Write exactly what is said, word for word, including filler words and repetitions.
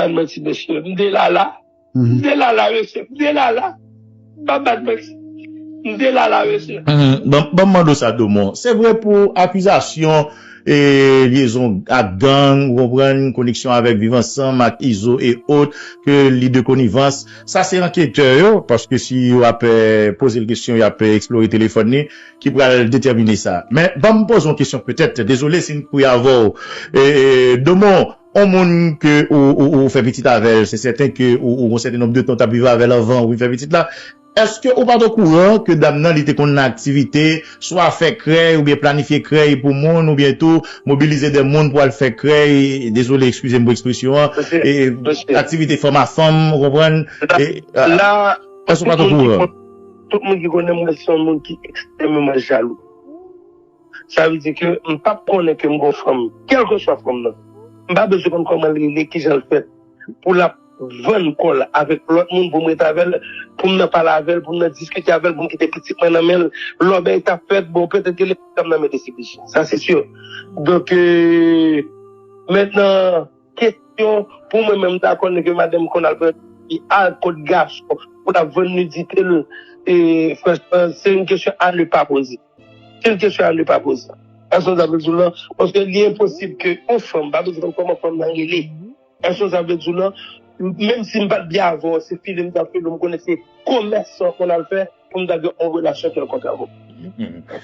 Ban manti, mesye. M te la la. M te la la, mesye. M te la la. M pa bat manti. M te la la, mesye. Ban m mande w sa, Domon. Se vre pou akizasyon e lyezon ak gang, ou konprann, koneksyon avèk Viv Ansanm, ak Izo e ot, ke li de konivans. Sa se anketè yo, paske si yo ap eh, poze l kesyon, y ap eh, eksplore telefòn li, ki pral detèmine sa. Men, ban m poze yon kesyon petèt, dezole si m kouye avè w. Eh, Domon, yon moun ke ou, ou, ou fè pitit avè l, se sèten ke ou, ou, yon sèten nonb de tan w t ap viv avè l anvan ou vin fè pitit la, èske ou pa t okouran ke dam nan li te konn nan aktivite, swa fè krèy oubyen planifye krèy pou moun, oubyen tou mobilize de moun pou al fè krèy, dezole, eskize m pou ekspresyon an, e, aktivite fanm a fanm, ou konprann? E, la, èske ou pa t okouran? Tout moun ki konnen mwen, se yon moun ki ekstrèmeman jalou. Sa vle di ke m p ap konnen ke m gon fanm, kèlkeswa fanm nan. M pa bezwen konn kòman l rele, kijan l fèt, pou l ap vann kò l avèk lòt moun, pou m ret avè l, pou m nan pale avè l, pou m nan diskite avè l, pou m kite pitit mwen nan men l. Lè bagay ta fèt, bon, petèt ke l t ap nan men de C P J. Sa se si. Donk, euh, mentnan, kesyon pou mwen menm, m ta konnen ke madanm konn al pran fi a kot gason pou l ap vann nidite l, e franchman, se yon kesyon à ne pas poser. Se yon kesyon à ne pas poser. Èske sa vle di w la? Paske li enposib ke yon fanm pa bezwen konn kòman fanm nan rele. Èske sa vle di w la? Menm si m pa t byen avè w, se file m t ap file w, m konnen se komès sa w konn al fè pou m ta gen yon relasyon kèlkonk avè w.